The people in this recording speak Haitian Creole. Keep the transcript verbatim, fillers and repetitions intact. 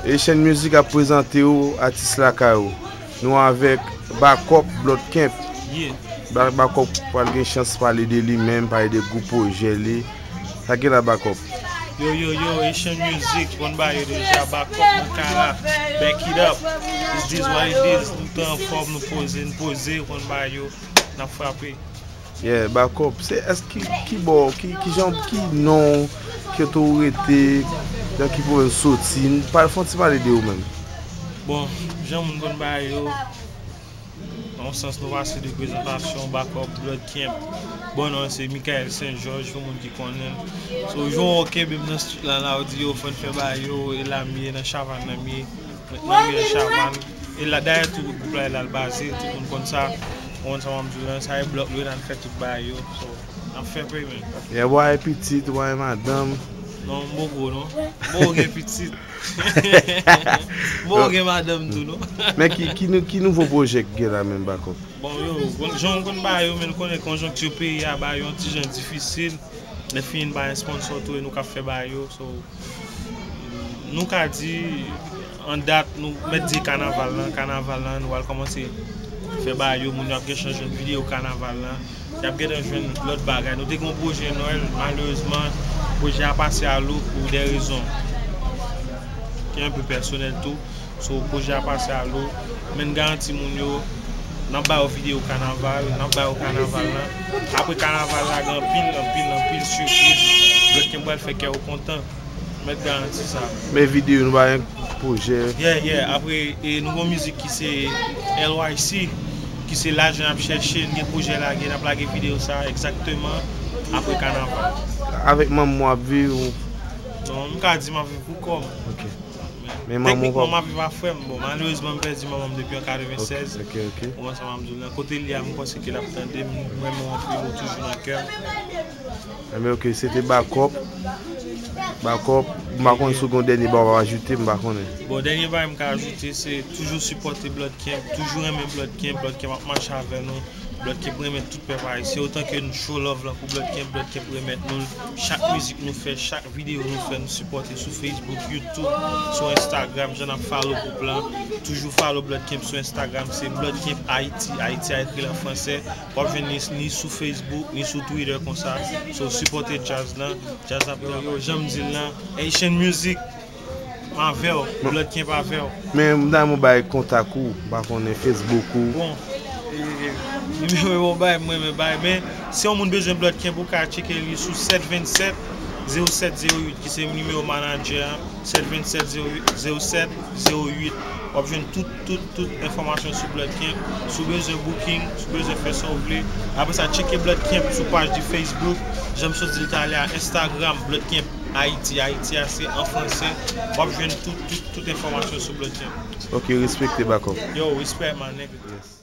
Haitian Music ap prezante w atis lakay ou. Nou avèk Bakòp Bloodcamp. Ba- Bakòp pral gen chans pale de li menm, pale de gwo pwojè li. Sa gen la, Bakòp? Yo, yo, yo, Haitian Music, konn ba yo deja, Bakòp nan kay la, back it up. It's this what it is, nou t anfòm, nou poze, nou poze, konn ba yo, n ap frape. Yeah, Bakòp, se èske ki bò, ki, ki jan, ki non, ki otorite, nan ki pwovens soti, pa fè yon ti pale de ou menm. Bon, jan moun konn ba yo, nan yon sans nou pase de prezantasyon, Bakòp, Bloodcamp. Bon non se Michael Saint Georges, pou moun ki konnen. So, jan w kenbe m nan street la, la, ou di yo, fò n fè ba yo, e la m ye, nan Chavannes nan m ye. Mwen, mwen ye Chavannes. E la, dayè tou gwoup la, e la l baze, tout moun konn sa. Ou konn sa m ap di w lan, sa e blòk nou ye, n al fè tout ba yo. So, n ap fè peyman. Yeah, w a gen pitit, w a gen madanm. Non, m poko non. M poko gen pitit. M poko gen madanm tou non. Men ki, ki, nou- ki nouvo pwojè k gen la menm, Bakòp? Bon, yo, bon, jan w konn ba yo, men nou konnen konjonkti peyi a ba yo yon ti jan difisil. Lè fini n pa gen sponsor tou e nou k ap fè ba yo. So, nou ka di, an dat, nou mèt di kanaval lan, kanaval lan, nou al kòmanse fè ba yo, moun yo ap gen chans jwenn videyo kanaval lan. Y ap gentan jwenn lòt bagay. Nou te gen yon pwojè Nwèl, malerezman, pwojè a pase a lo pou de rezon ki enpe pèsonèl tou. So, pwojè a pase a lo. Men n garanti moun yo, n ap ba yo videyo kanaval, n ap ba yo kanaval lan. Apre kanaval la, gen anpil, anpil, anpil sipriz. Bloodcamp pral fè kè w kontan. Mèt garanti sa. Men videyo, nou pa gen pwojè. Yeah, yeah. Apre, e, nou gon mizik ki se L Y C, ki se Lajan N ap Chèche, n gen pwojè lage, n ap lage videyo sa egzakteman apre kanaval. Avèk manman w ap viv ou? Non, m ka di m ap viv pou kò m. Ok. Men manman w Teknikman, pa. M ap viv a frè m. Bon, malerezman, m pèdi manman m depi an katrevennsèz. Ok, ok. Ou konn sa m ap di w lan. Kote l ye a, m panse ke l ap tande m, m renmen w anpil, ou toujou nan kè m. Enben, ok, se te Bakòp. Bakòp, m pa konnen si w gen yon dènye bagay w ap ajoute, m pa konnen. Bon, dènye bagay m ka ajoute, se toujou sipòte Bloodcamp, toujou renmen Bloodcamp, Bloodcamp ap mache avè nou. Bloodcamp renmen tout pèp ayisyen, otan ke nou show love lan pou Bloodcamp, Bloodcamp remèt nou l. Chak mizik nou fè, chak videyo nou fè, nou sipòte sou Facebook, YouTube, sou Instagram, jan n ap follow gwoup lan. Toujou follow Bloodcamp sou Instagram, se Bloodcamp Haiti, Haiti a ekri l an fransè. W ap jwenn li ni sou Facebook, ni sou Twitter konsa. So, sipòte djaz lan, djaz ap yo, yo, jan m di l lan, Haitian Music, m avè w, Bloodcamp avè w. Men m ta renmen w bay kontak ou, m pa konnen Facebook ou. Bon, e, nimewo yo bay, mwen men bay, men si yon moun bezwen Bloodcamp, ou ka tcheke li sou sèt vennsèt, zewo sèt zewo uit, ki se nimewo manadjè a, sèt vennsèt, zewo sèt, zewo uit. W ap jwenn tout, tout, tout enfòmasyon sou Bloodcamp. Si w bezwen booking, si w bezwen fè sa w vle. Apre sa, tcheke Bloodcamp sou paj di Facebook. Jan m sot di l talè a, Instagram, Bloodcamp Haiti. Haiti a se an fransè. W ap jwenn tout, tout, tout enfòmasyon sou Bloodcamp. Ok, respekte, Bakòp. Yo, respect, my nigga. Yes.